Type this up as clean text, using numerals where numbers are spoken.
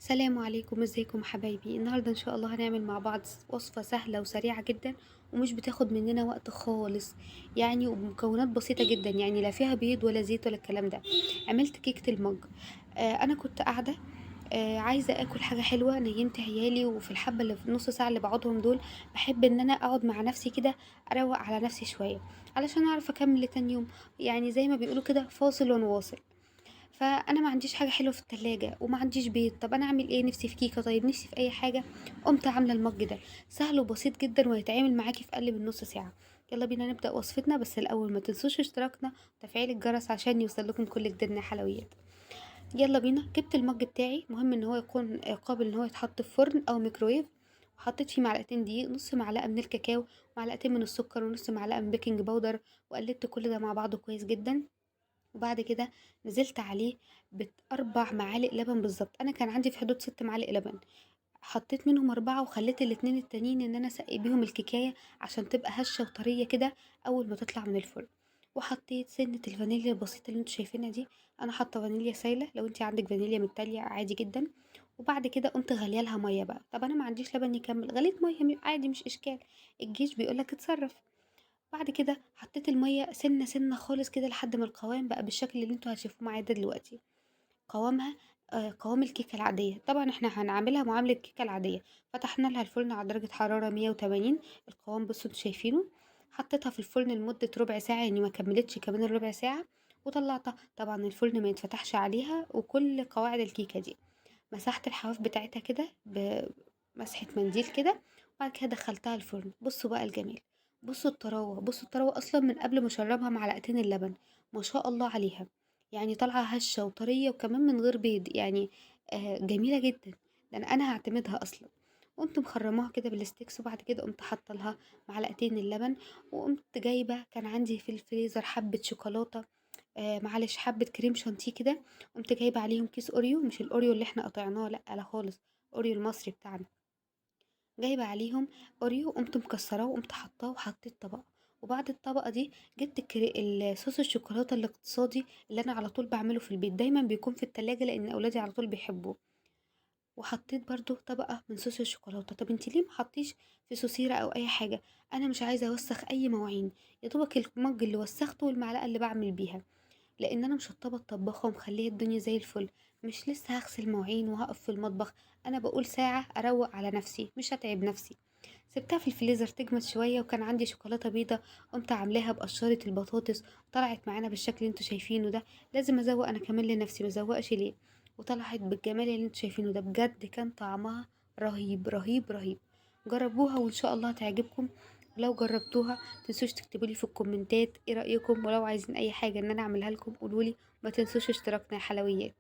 السلام عليكم، ازيكم حبايبي؟ النهارده ان شاء الله هنعمل مع بعض وصفه سهلة وسريعة جدا ومش بتاخد مننا وقت خالص، وبمكونات بسيطة جدا، لا فيها بيض ولا زيت ولا الكلام ده. عملت كيكة المج. انا كنت قاعدة، عايزه اكل حاجة حلوة، نيمت عيالي، وفي الحبة اللي في نص ساعة اللي بقعدهم دول بحب ان انا اقعد مع نفسي كده، اروق على نفسي شوية علشان اعرف اكمل لتاني يوم، زي ما بيقولوا كده فاصل ونواصل. فانا ما عنديش حاجة حلوة في التلاجة وما عنديش بيض، طب انا اعمل ايه؟ نفسي في كيكة، طيب نفسي في اي حاجة. قمت عامله المج ده، سهل وبسيط جدا وهيتعمل معاكي في اقل من نص ساعة. يلا بينا نبدا وصفتنا، بس الاول ما تنسوش اشتراكنا وتفعيل الجرس عشان يوصل لكم كل جديدنا حلويات. يلا بينا. جبت المج بتاعي، مهم ان هو يكون قابل ان هو يتحط في فرن او ميكرويف. وحطيت فيه معلقتين دقيق، نص معلقه من الكاكاو، معلقتين من السكر، ونص معلقه من بيكنج باودر، وقلبت كل ده مع بعضه كويس جدا. وبعد كده نزلت عليه بأربع معالق لبن بالظبط، انا كان عندي في حدود 6 معالق لبن، حطيت منهم 4 وخليت الاتنين التانيين ان انا اسقي بيهم الكيكايه عشان تبقى هشه وطريه كده اول ما تطلع من الفرن. وحطيت سنة الفانيليا البسيطة اللي انتوا شايفينها دي، انا حاطه فانيليا سايله، لو انت عندك فانيليا متليه عادي جدا. وبعد كده قمت غالية لها مية بقى، طب انا ما عنديش لبن يكمل، غليت مية عادي مش اشكال، الجيش بيقولك اتصرف. بعد كده حطيت المية سنة سنة خالص كده لحد ما القوام بقى بالشكل اللي انتوا هتشوفوه معايا ده دلوقتي، قوام الكيكه العادية. طبعا احنا هنعملها معاملة الكيكه العادية. فتحنا لها الفرن على درجه حرارة 180، القوام بصوا انتوا شايفينه. حطيتها في الفرن لمدة ربع ساعة، يعني ما كملتش كمان الربع ساعة، وطلعتها. طبعا الفرن ما يتفتحش عليها، وكل قواعد الكيكه دي مسحت الحواف بتاعتها كده بمسحه منديل كده، وبعد كده دخلتها الفرن. بصوا بقى الجمال، بصوا الطراوه، بصوا الطراوه اصلا من قبل ما اشربها معلقتين اللبن، ما شاء الله عليها، طالعه هشه وطريه وكمان من غير بيض، جميلة جدا، لان انا هعتمدها اصلا. قمت مخرماها كده بالستيكس، وبعد كده قمت حاطه لها معلقتين اللبن، وقمت جايبه كان عندي في الفريزر حبه شوكولاتة، معلش حبه كريم شانتيه كده، قمت جايبه عليهم كيس اوريو، مش الاوريو اللي احنا قطعناه لا لا خالص، اوريو المصري بتاعنا، جايبه عليهم اوريو، قمت مكسراه وقمت حطاه وحطيت طبقه. وبعد الطبقة دي جبت الصوص الشوكولاتة الاقتصادي اللي انا على طول بعمله في البيت، دايما بيكون في التلاجة لان اولادي على طول بيحبوه، وحطيت برضو طبقه من صوص الشوكولاتة. طب انتي ليه ما حطيش في صوصيره او اي حاجة؟ انا مش عايزه اوسخ اي مواعين، يا دوبك المج اللي وسخته والمعلقه اللي بعمل بيها، لان انا مشطبه الطباخه ومخليه الدنيا زي الفل، مش لسه هغسل مواعين وهقف في المطبخ. انا بقول ساعة اروق على نفسي، مش هتعب نفسي. سبتها في الفريزر تجمد شوية، وكان عندي شوكولاتة بيضة قمت عاملاها بقشره البطاطس، وطلعت معانا بالشكل اللي انتوا شايفينه ده. لازم ازوق انا كمان لنفسي، ما ازوقش ليه؟ وطلعت بالجمال اللي انتوا شايفينه ده، بجد كان طعمها رهيب رهيب رهيب. جربوها وان شاء الله هتعجبكم. لو جربتوها متنسوش تكتبولي في الكومنتات ايه رايكم، ولو عايزين اي حاجة ان انا اعملها لكم قولولي. ما تنسوش اشتراكنا يا حلويات.